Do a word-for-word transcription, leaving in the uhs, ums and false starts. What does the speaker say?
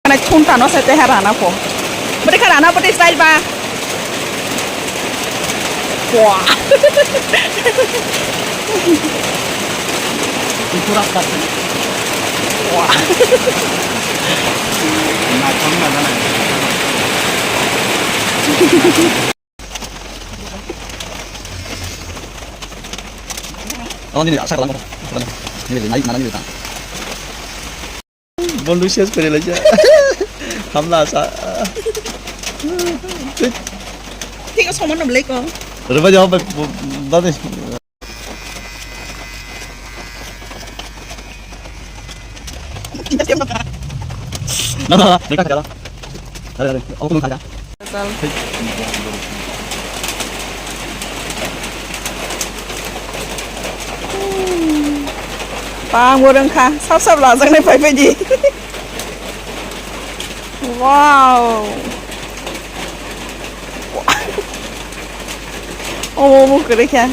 Nai thun tano se te ha rana pho. Bade kha rana pati style ba. Wah. Pura pas. Wah. Na chang na na. Oh, ini asal lang. Ini, ini, ini, ini. Bondu ses kore laja. Hamla sa. Thik ase, soman no belai ko. Reba jawab, bade. Na, na, na, mereka kerja lah. Ada, ada. Aku belum kerja. Bang bo rwngkha, sap sap lajaknai phai phai di. Wow. Omo omo kwrwi kha.